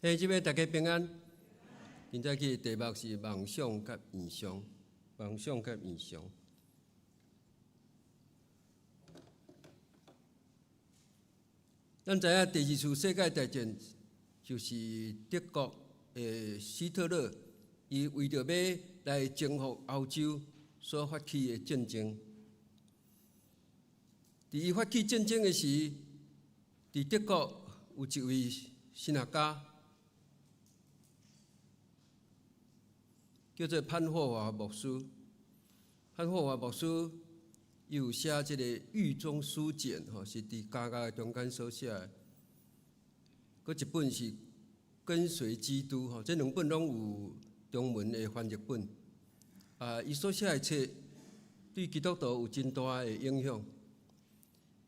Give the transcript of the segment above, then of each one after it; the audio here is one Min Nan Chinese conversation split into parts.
兄姊妹，大家平安。今早起的題目是夢想佮異象，夢想佮異象。咱知影第二次世界大戰就是德國的希特勒，伊為著欲來征服歐洲所發起的戰爭。佇伊發起戰爭的時，佇德國有一位神學家，叫做潘霍華牧師。潘霍華牧師伊有寫這個《獄中書簡》吼，是佇監獄的中間所寫的。閣一本是《跟隨基督》吼，這兩本攏有中文的翻譯本。啊，伊所寫的冊對基督徒有真大的影響，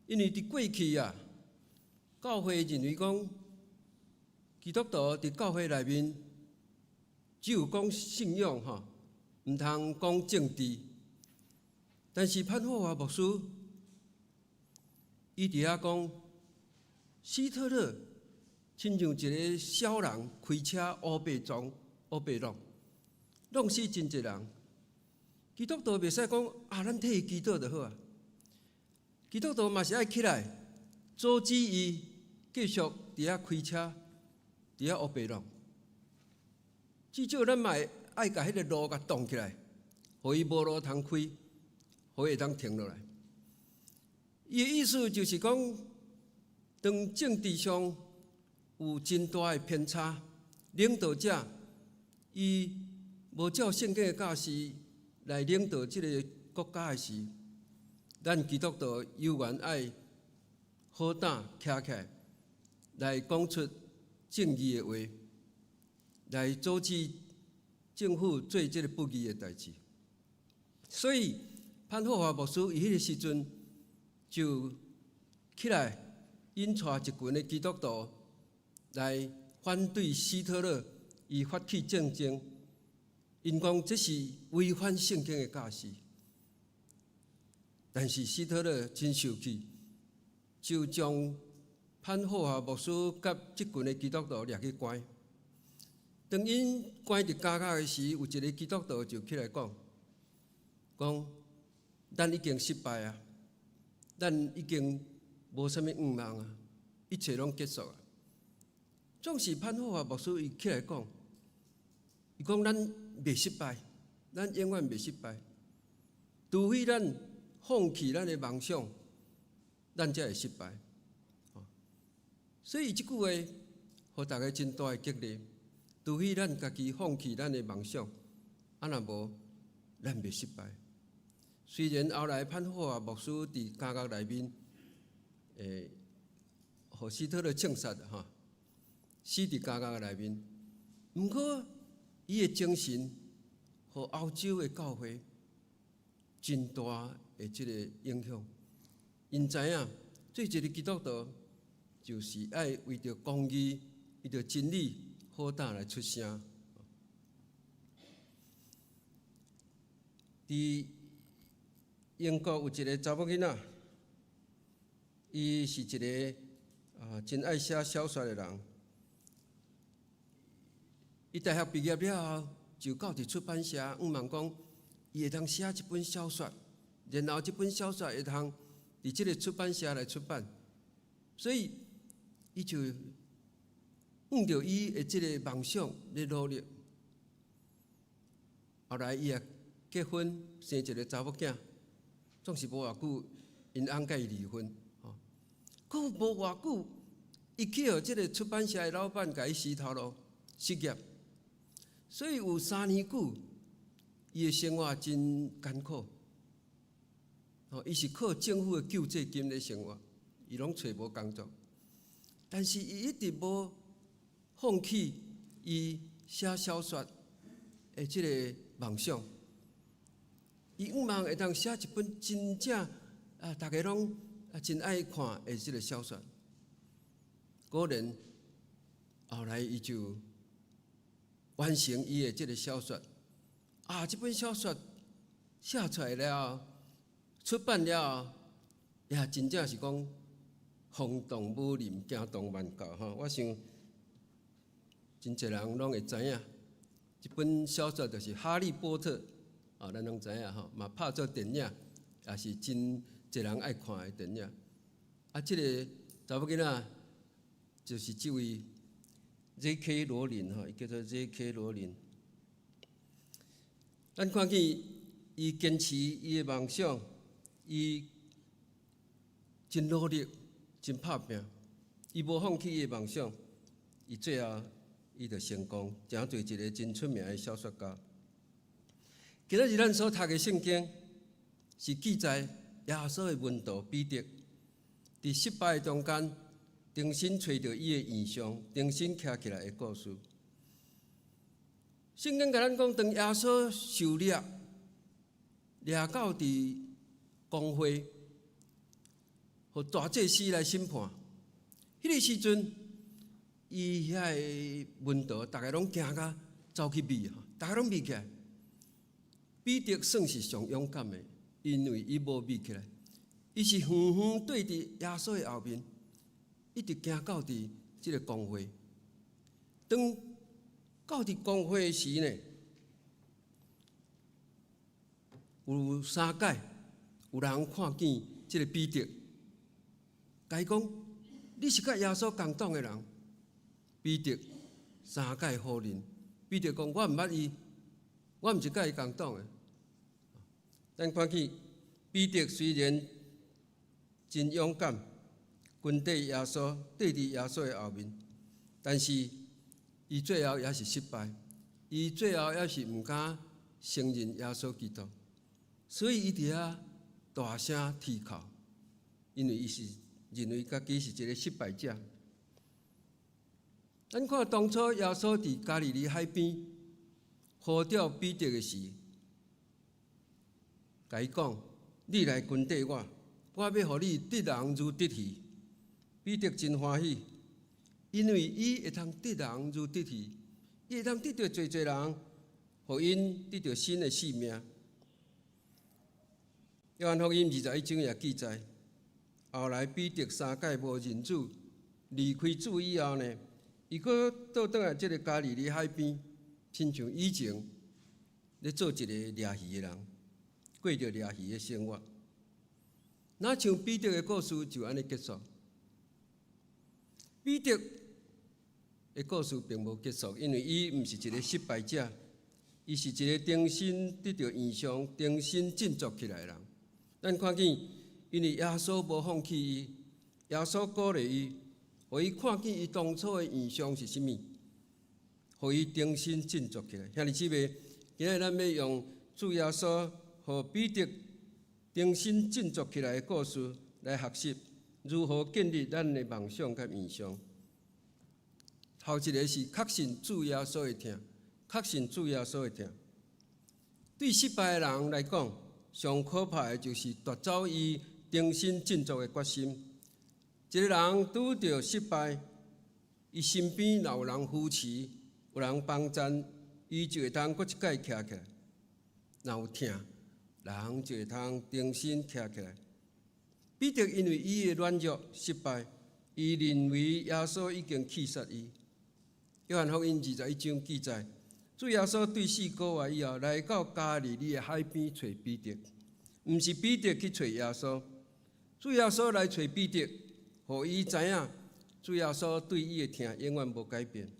因為佇過去啊，教會認為講基督徒佇教會內面只有講信仰吼，毋通講政治。但是潘霍華牧師伊佇遐講，希特勒親像一個痟人開車烏白撞、烏白弄，弄死真濟人。基督徒袂使講啊，咱替伊祈禱就好啊。基督徒嘛是愛起來阻止伊繼續佇遐開車，佇遐烏白弄。至少咱嘛會愛共彼個路共擋起來，予伊無路通開，予伊會當停落來。伊的意思就是講，當政治上有真大的偏差，領導者伊無照聖經的教示來領導這个國家的時，咱基督徒猶原愛好膽徛起來，來講出正義的話，來阻止政府做這个不義的代誌。所以潘霍華牧師伊彼个時陣就起來引帶一群的基督徒來反對希特勒伊發起戰爭，𪜶講這是違反聖經的教示。但是希特勒真受氣，就將潘霍華牧師佮這群的基督徒掠去關。當𪜶關佇監獄的時，有一个基督徒就起來講：講咱已經失敗啊，咱已經無啥物願望啊，一切攏結束啊。總是潘霍華牧師伊起來講，伊講咱袂失敗，咱永遠袂失敗，除非咱放棄咱的夢想，咱才會失敗。所以這句話，予大家真大的激勵。除非咱家己放棄咱的夢想，啊若無，咱袂失敗。雖然後來潘霍華牧師佇監獄內面，予希特勒槍殺吼，死佇監獄內面。毋過，伊的精神，予歐洲的教會真大的這个影響。𪜶知影，做一个基督徒，就是愛為著公義、為著真理，好膽來出聲。佇英國有一个查某囡仔，伊是一个啊真愛寫小說的人。伊大學畢業了後，就到佇出版社，向望講伊會當寫一本小說，然後這本小說會通佇這个出版社來出版，所以伊就向著伊的這个夢想咧努力。後來伊也結婚，生一个查某囝，總是無偌久，𪜶翁佮伊離婚，吼，閣無偌久，伊去予這个出版社的老闆共伊辭頭路，失業。所以有3年久，伊的生活真艱苦。吼，伊是靠政府的救濟金咧生活，伊攏揣無工作。但是伊一直無放棄伊寫小說的這个夢想。伊向望會當寫一本真正啊，大家攏啊真愛看的這个小說。果然，後來伊就完成伊的這个小說。啊，這本小說寫出來了後，出版了後，也真正是講轟動武林，驚動萬教吼。我想真濟人攏會知影，這本小說就是《哈利波特》啊，咱攏知影吼，嘛拍做電影，也是真濟人愛看的電影。啊，這个查某囡仔就是這位 J.K. 羅琳吼，伊叫做 J.K. 羅琳。咱看見伊堅持伊的夢想，伊真努力，真拍拚，伊無放棄伊的夢想，伊最後伊就成功，成做一个真出名的小說家。今仔日咱所讀的聖經是記載耶穌的門徒彼得，佇失敗中間，重新揣著伊的異象，重新徛起來的故事。聖經共咱講，當耶穌受掠，掠到佇公會，予大祭司來審判，彼个時陣，伊遐个門徒逐个攏驚甲走去避，逐个攏避起來。彼得算是上勇敢的，因為伊無避起來，伊是遠遠綴佇耶穌的後面，一直行到佇這个公會。當到佇公會時呢，有三擺有人看見這个彼得，共伊講：你是佮耶穌仝黨的人。彼得三擺否認。彼得講：我毋捌伊，我毋是佮伊仝黨的。咱看見彼得雖然真勇敢，跟綴耶穌，綴佇耶穌的後面，但是伊最後也是失敗，伊最後也是毋敢承認耶穌基督，所以伊佇遐大聲啼哭，因為伊是認為家己是一个失敗者。咱看當初耶穌佇加利利海邊呼召彼得的時，共伊講：你來跟綴我，我欲予你得人如得魚。彼得真歡喜，因為伊會通得人如得魚，伊會通得著濟濟人，予𪜶得著新的性命。約翰福音21章也記載，後來彼得三擺無認主，離開主以後呢，伊閣倒轉來這个加利利海邊，親像以前咧做一个掠魚的人，過著掠魚的生活。若像彼得的故事就按呢結束。彼得的故事並無結束，因為伊毋是一个失敗者，伊是一个重新得著異象、重新振作起來的人。咱看見，因為耶穌無放棄伊，耶穌鼓勵伊，予伊看見伊當初的異象是啥物，予伊重新振作起來。兄弟姊妹，今仔日咱欲用主耶穌予彼得重新振作起來的故事來學習如何建立咱的夢想佮異象。頭一个是確信主耶穌的疼，確信主耶穌的疼。對失敗的人來講，上可怕的就是奪走伊重新振作的決心。一个人拄著失敗，伊身邊若有人扶持，有人幫贊，伊就會通閣一擺徛起來。若有疼，人就會通重新徛起來。彼得因為伊的軟弱失敗，伊認為耶穌已經棄殺伊。約翰福音21章記載，主耶穌對4個月以後來到加利利的海邊揣彼得，毋是彼得去揣耶穌，主耶穌來揣彼得，予伊知影主耶穌對伊的疼永遠無改變。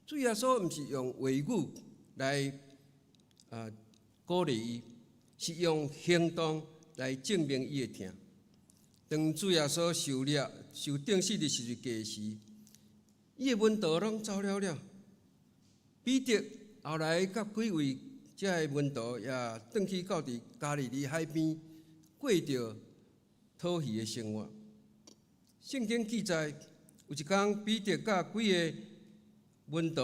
主耶穌毋是用話語來鼓勵伊，是用行動來證明伊的疼。當主耶穌受掠、受釘死佇十字架時，伊的門徒攏走了了。彼得後來佮幾位遮的門徒也轉去到佇加利利海邊過著討魚的生活。聖經記載，有一工彼得佮幾个門徒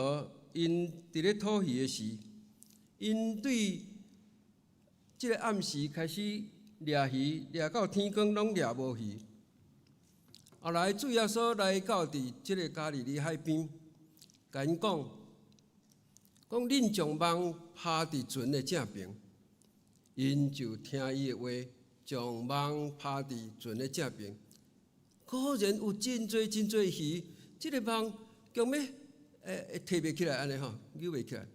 𪜶佇咧討魚的時，𪜶對這个暗時開始掠魚，掠到天光攏掠無魚。後來主耶穌來到佇這个加利利海邊，共𪜶講：講恁將網拋佇船的正爿，𪜶就聽伊的話，將網拋佇船的正爿。果然有真濟真濟魚，這个網強欲會提袂起來按呢吼，扭袂起來。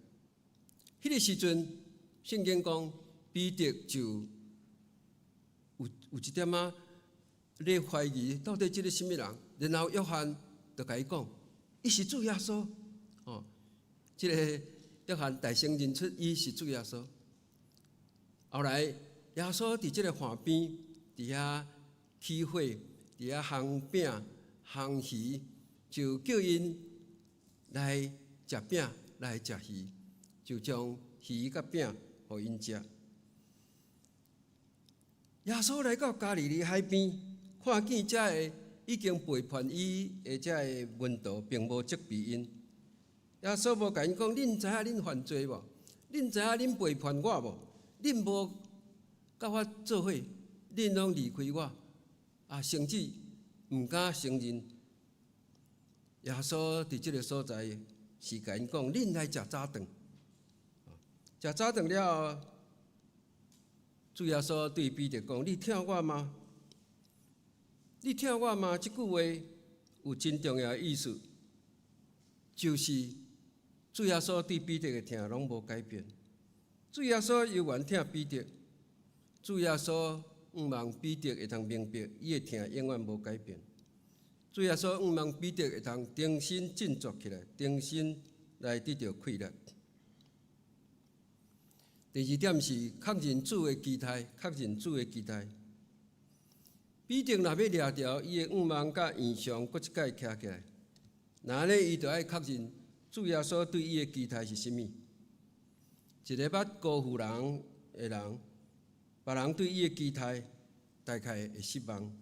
彼個時陣，聖經講彼得就有一點仔咧懷疑，到底這個啥物人？然後約翰就共伊講，伊是主耶穌。哦，這個約翰大聲認出伊是主耶穌。後來耶穌佇這個岸邊，佇遐起火，佇遐烘餅、烘魚，就叫𪜶來食餅、來食魚，就將魚佮餅予𪜶食。耶穌來到加利利海邊，看見這个已經背叛伊的這个門徒，並無責備𪜶。耶穌無共𪜶講：恁知影恁犯罪無？恁知影恁背叛我無？恁無佮我做伙，恁攏離開我，啊，甚至毋敢承認。耶穌佇這个所在是共𪜶講：恁來食早頓。食早頓了後，主耶穌對彼得講：你疼我嗎？你疼我嗎？這句話有真重要的意思，就是主耶穌對彼得的疼攏無改變。主耶穌猶原疼彼得，主耶穌向望彼得會當明白，伊的疼永遠無改變。主耶穌向望彼得會當重新振作起來，重新來得著氣力。第二點是確認主的期待，確認主的期待。彼得若欲掠著伊的向望佮異象，閣一擺徛起來，那按呢伊就愛確認主耶穌對伊的期待是啥物。一个捌辜負人的人，別人對伊的期待大概會失望。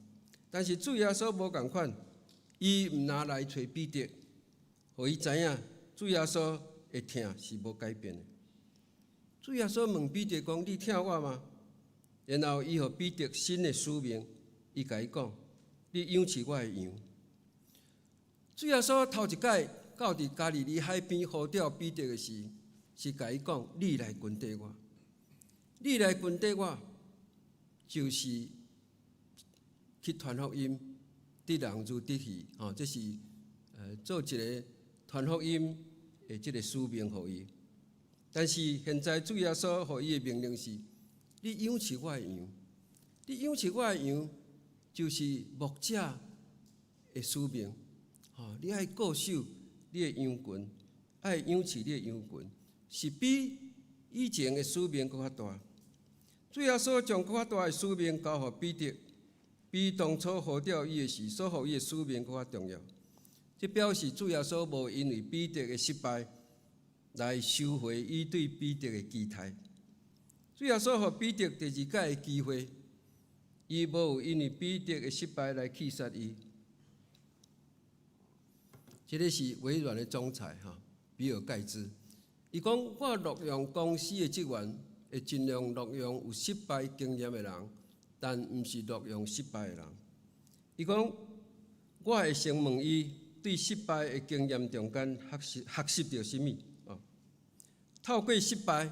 但是主耶穌無仝款，伊毋若來揣彼得，予伊知影主耶穌的疼是無改變的。主耶穌問彼得講：你疼我嗎？然後伊予彼得新的使命，伊共伊講：你養飼我的羊。主耶穌頭一擺到佇加利利海邊呼召彼得的時，是共伊講：你來跟綴我，你來跟綴我，就是去傳福音，得人如得魚，吼，這是做一个傳福音的這个使命予伊。但是現在主耶穌予伊的命令是：你養飼我的羊，你養飼我的羊，就是牧者的使命。吼，你愛顧守你的羊群，愛養飼你的羊群，是比以前的使命閣較大。主耶穌將閣較大的使命交予彼得，比當初呼召伊的時所予伊的使命閣較重要。這表示主耶穌無因為彼得的失敗來收回伊對彼得的期待。主耶穌予彼得第二擺的機會，伊無有因為彼得的失敗來棄殺伊。這个是微軟的總裁哈，比爾蓋茨。伊講：我錄用公司的職員，會盡量錄用有失敗經驗的人，但毋是錄用失敗的人。伊講：我會先問伊對失敗的經驗中間學習著啥物？哦，透過失敗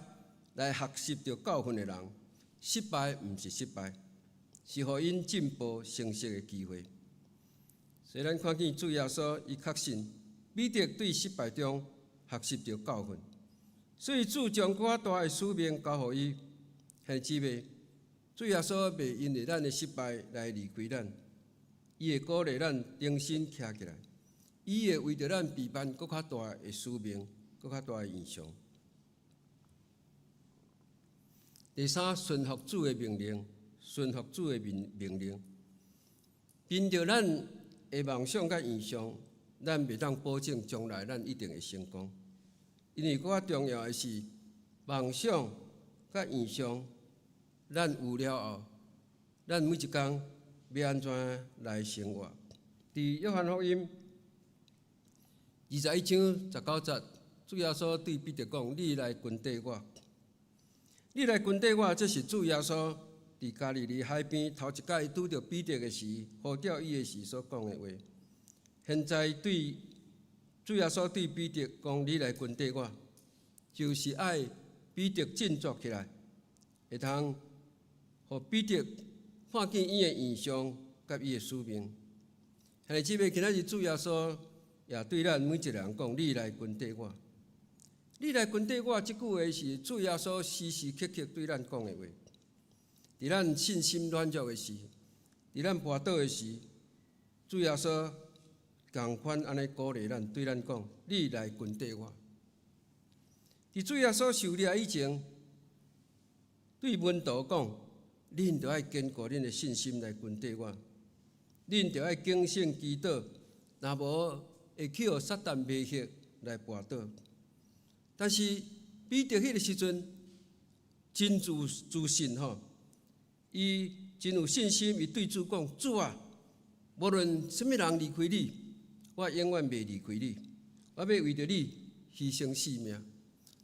來學習著教訓的人，失敗毋是失敗，是予𪜶進步成熟的機會。所以咱看見主耶穌，伊確信彼得對失敗中學習著教訓，所以主將閣較大的使命交予伊。兄弟姊妹，主耶穌袂因為咱的失敗來離開咱，伊會鼓勵咱重新徛起來，伊會為著咱備辦閣較大的使命，閣較大的異象。第三，順服主的命令，順服主的命令，憑著咱的夢想佮異象，咱袂當保證將來咱一定會成功。因為閣較重要的是夢想佮異象，咱有了後，咱每一工欲按怎來生活？佇約翰福音21章19節，主耶穌對彼得講：你來跟綴我，你來跟綴我。這是主耶穌佇加利利海邊頭一擺拄著彼得的時，呼召伊的時所講的話。現在對主耶穌對彼得講：你來跟綴我，就是愛彼得振作起來，會通予彼得看見伊的異象佮伊的使命。兄弟姊妹，今仔日主耶穌，也對咱每一個人講：你來跟綴我，你來跟綴我。這句話是主耶穌時時刻刻對咱講的話。佇咱信心軟弱的時，佇咱跋倒的時，主耶穌仝款按呢鼓勵咱，對咱講：你來跟綴我。佇主耶穌受掠以前，對門徒講：恁著愛堅固恁的信心來跟綴我，恁著愛警醒祈禱，若無會去予撒旦迷惑來跋倒。但是彼得彼個時陣真自信吼，伊真有信心，伊對主講：主啊，無論啥物人離開你，我永遠袂離開你，我欲為著你犧牲性命。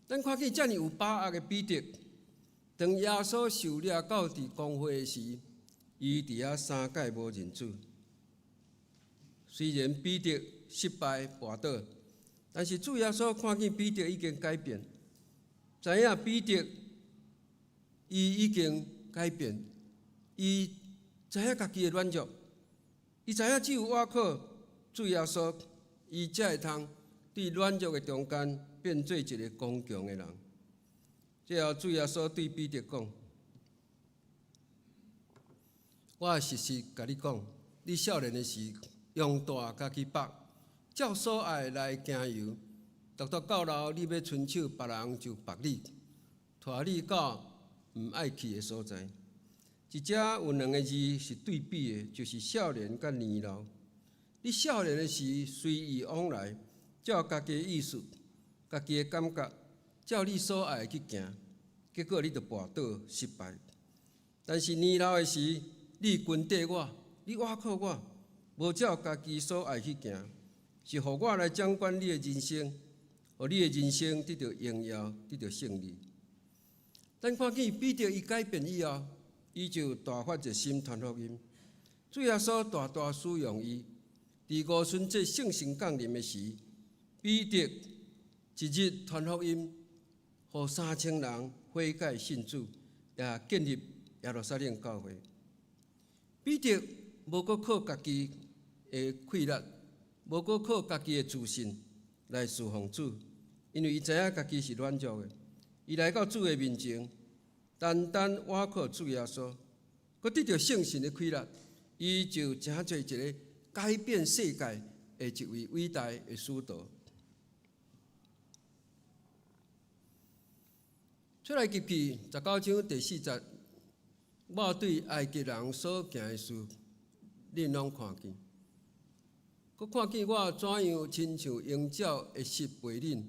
咱看見遮爾有把握的彼得，當耶穌受掠到佇公會時，伊佇遐三擺無認主。雖然彼得失敗跋倒，但是主耶穌看見彼得已經改變，知影彼得伊已經改變，伊知影家己的軟弱，伊知影只有倚靠主耶穌，伊才會通佇軟弱的中間變做一个剛強的人。最後，主耶穌對彼得講：我實實共你講，你少年的時，用帶家己縛，照所愛來行遊；獨獨到老，你欲伸手，別人就縛你，帶你到毋愛去的所在。佇遮有兩个字是對比的，就是少年佮年老。你少年的時，隨意往來，照家己的意思、家己的感覺，照你所愛的去行，結果你就跋倒失敗。但是年老的時，你跟綴我，你倚靠我，無照家己所愛去行，是予我來掌管你的人生，予你的人生得著榮耀，得著勝利。咱看見彼得伊改變以後，伊就大發熱心傳福音。主耶穌大大使用伊，佇五旬節聖神降臨的時，彼得一日傳福音，予3000人悔改信主，也建立耶路撒冷教會。彼得無閣靠家己的氣力，無閣靠家己的自信來侍奉主，因為伊知影家己是軟弱的。伊來到主的面前，單單倚靠主耶穌，閣得著聖神的氣力，伊就成做一个改變世界的一位偉大的使徒。出埃及記19章第4節，我對埃及人所行的事，恁攏看見，閣看見我怎樣親像鷹鳥會識背恁，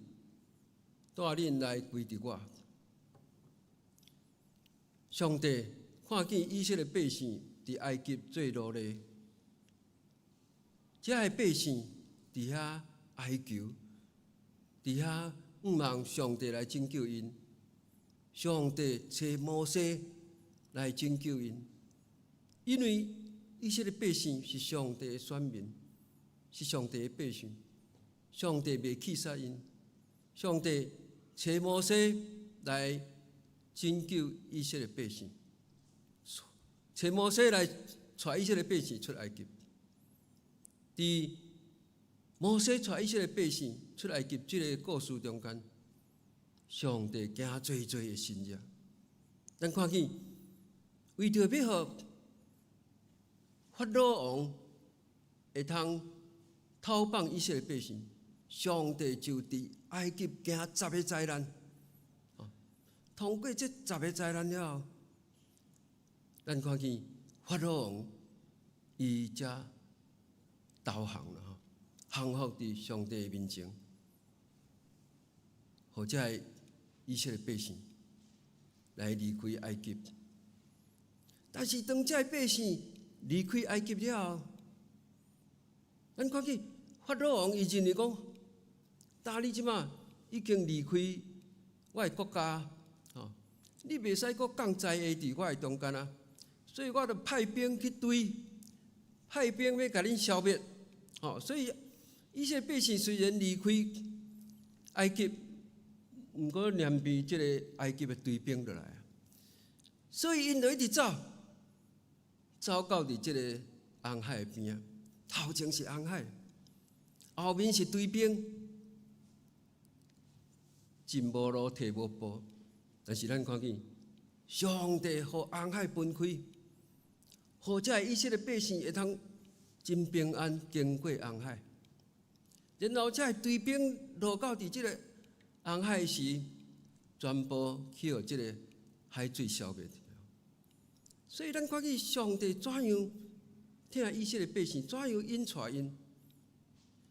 帶恁來歸佇我。上帝看見以色列百姓佇埃及做奴隸，遮个百姓佇遐哀求，佇遐向望上帝來拯救𪜶。上帝差摩西來拯救𪜶，因為以色列百姓是上帝的選民，是上帝的百姓，上帝袂棄殺𪜶。上帝差摩西來拯救以色列百姓，差摩西來帶以色列百姓出埃及。佇摩西帶以色列百姓出埃及這个故事中間，上帝行濟濟的神蹟，咱看見為著欲予法老王會通討放以色列百姓，上帝就佇埃及行十个災難。通過這十个災難了後，咱看見法老王伊才投降了吼，降服佇上帝的面前，予這个以色列百姓來離開埃及。但是當這个百姓離開埃及了後，咱看見法老王伊認為講，呾你這馬已經離開我的國家，吼，你袂使閣降災禍佇我的中間啊，所以我就派兵去追，派兵欲共恁消滅，吼，所以以色列百姓雖然離開埃及，毋過連被這个埃及的追兵落來啊，所以𪜶就一直走，走到佇這个紅海邊仔，頭前是紅海，後面是追兵，進無路，退無步。但是咱看見上帝予紅海分開，予這以色列百姓會通真平安經過紅海。然後這追兵落到佇這个紅海時，全部去予這个海水消滅。所以咱看見上帝怎樣疼以色列百姓，怎樣引帶𪜶，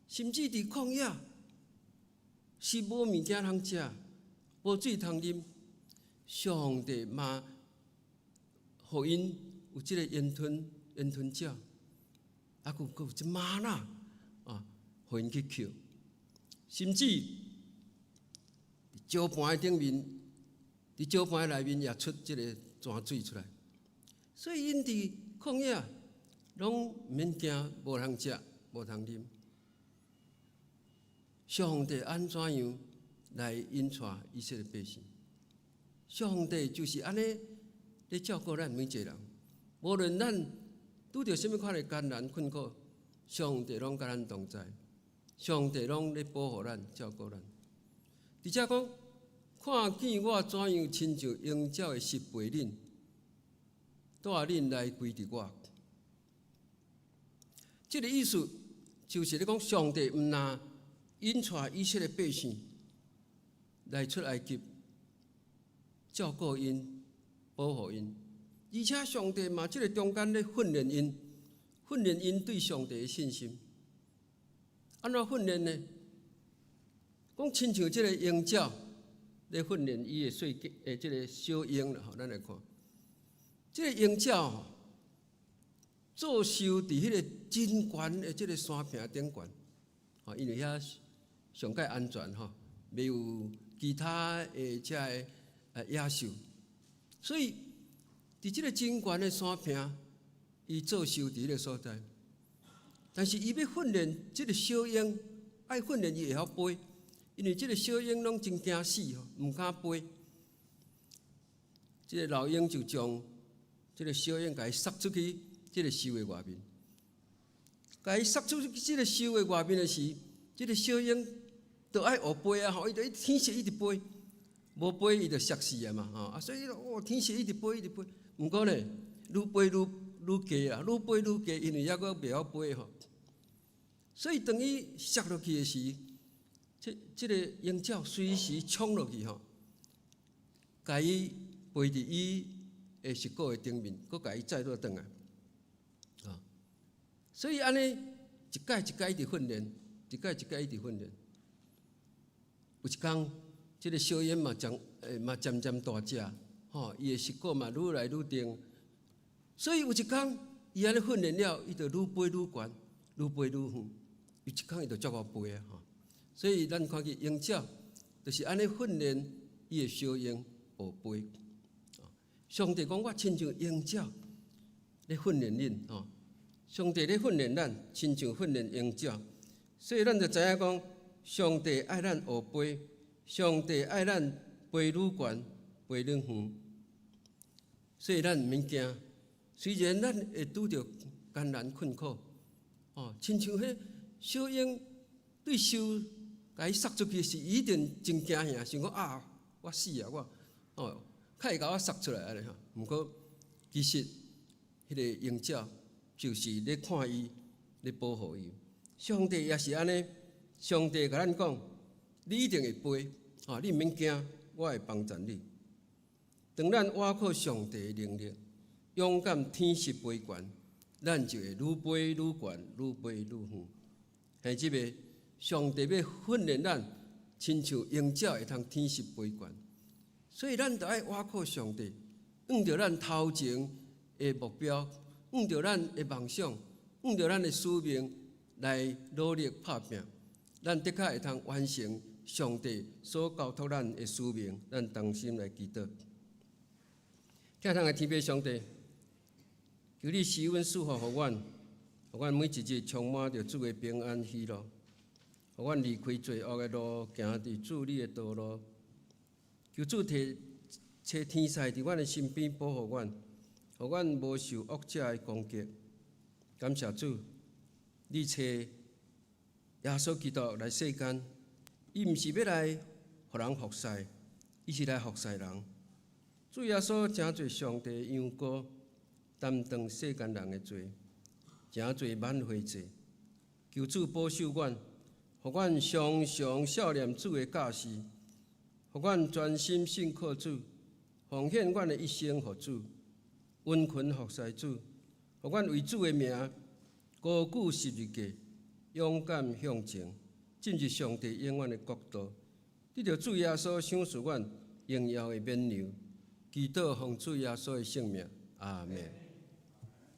甚至佇曠野是無物件通食，無水通啉，上帝嘛予𪜶有這个煙吞煙吞鳥，啊，閣有這嗎哪啊，予𪜶去抾，甚至石盤頂面，佇石盤內面也出這个泉水出來。所以𪜶佇曠野攏毋免驚無通食、無通啉。上帝按怎樣來引帶以色列百姓？上帝就是按呢咧照顧咱每一个人，無論咱拄著啥物款的艱難困苦，上帝攏佮咱同在，上帝攏咧保護咱、照顧咱。佇遮講，看見我怎樣親像鷹鳥的翼飛恁，帶恁來歸佇我。這个意思就是咧講，上帝毋但引帶以色列百姓來出埃及，照顧𪜶、保護𪜶，而且上帝嘛，這个中間咧訓練𪜶，訓練𪜶對上帝的信心。按怎訓練呢？講親像這个鷹鳥咧訓練伊的細的這个小鷹啦，吼，咱來看，這个鷹鳥做岫佇彼个真懸的這个山坪頂懸，吼，因為遐上蓋安全吼，袂有其他的這个野獸，所以佇這个真懸的山坪，伊做岫佇彼个所在。但是伊欲訓練這个小鷹，愛訓練伊會曉飛，因為這个小鷹攏真驚死吼，毋敢飛。這个老鷹就將這个小鷹共伊捒出去，這个岫的外面，共伊捒出去這个岫的外面的時，這个小鷹就愛學飛啊！吼，伊就一天時一直飛，無飛伊就摔死啊嘛！吼啊，所以哦，天時一直飛一直飛。毋過呢，愈飛愈愈低啦，愈飛愈低，因為猶閣袂曉飛吼。所以當伊摔落去的時，這這个鷹鳥隨時衝落去吼，共伊飛佇伊的翼骨的頂面，閣共伊載倒轉來。啊，所以按呢一擺一擺一直訓練，一擺一擺一直訓練。有一工，這个小鷹嘛漸嘛漸漸大隻，吼，伊的翼骨嘛愈來愈定。所以有一工，伊按呢訓練了，伊就愈飛愈懸，愈飛愈遠。有一工伊就足𠢕飛啊！吼，所以咱看見鷹鳥就是按呢訓練伊的小鷹學飛。上帝講我親像鷹鳥咧訓練恁，吼，上帝咧訓練咱，親像訓練鷹鳥。所以咱就知影講，上帝愛咱學飛，上帝愛咱飛愈懸，飛愈遠。所以咱毋免驚，雖然咱會拄著艱難困苦，哦，親像彼小鷹對岫共伊捒出去時，伊一定真驚嚇，想講啊，我死啊，我哦，較會共我捒出來按呢吼。毋過其實彼个鷹鳥就是咧看伊，咧保護伊。上帝也是按呢，上帝共咱講，你一定會飛，哦，你毋免驚，我會幫助你。當咱倚靠上帝的能力，勇敢天時飛懸，咱就會愈飛愈懸，愈飛愈遠。係這个上帝欲訓練咱，親像鷹鳥會通天時飛懸，所以咱著愛倚靠上帝，向著咱頭前的目標，向著咱的夢想，向著咱的使命來努力拍拚，咱的確會通完成上帝所交託咱的使命。咱同心來祈禱。疼痛的天父上帝，求你施恩賜福予阮，予阮每一日充滿著主的平安喜樂，予阮離開罪惡的路，行佇主你的道路。求主提差天使佇阮的身邊保護阮，予阮無受惡者的攻擊。感謝主，你差耶穌基督來世間，伊毋是欲來予人服侍，伊是來服侍人。主耶穌成做上帝羊羔，擔當世間人的罪，成做挽回祭。求主保守阮，予阮常常數念主的教示，予阮專心信靠主，奉獻阮的一生予主，殷勤服侍主，予阮為主的名高舉十字架，勇敢向前，進入上帝永遠的國度。得著主耶穌賞賜阮榮耀的冕旒，祈禱奉主耶穌的聖名，阿門。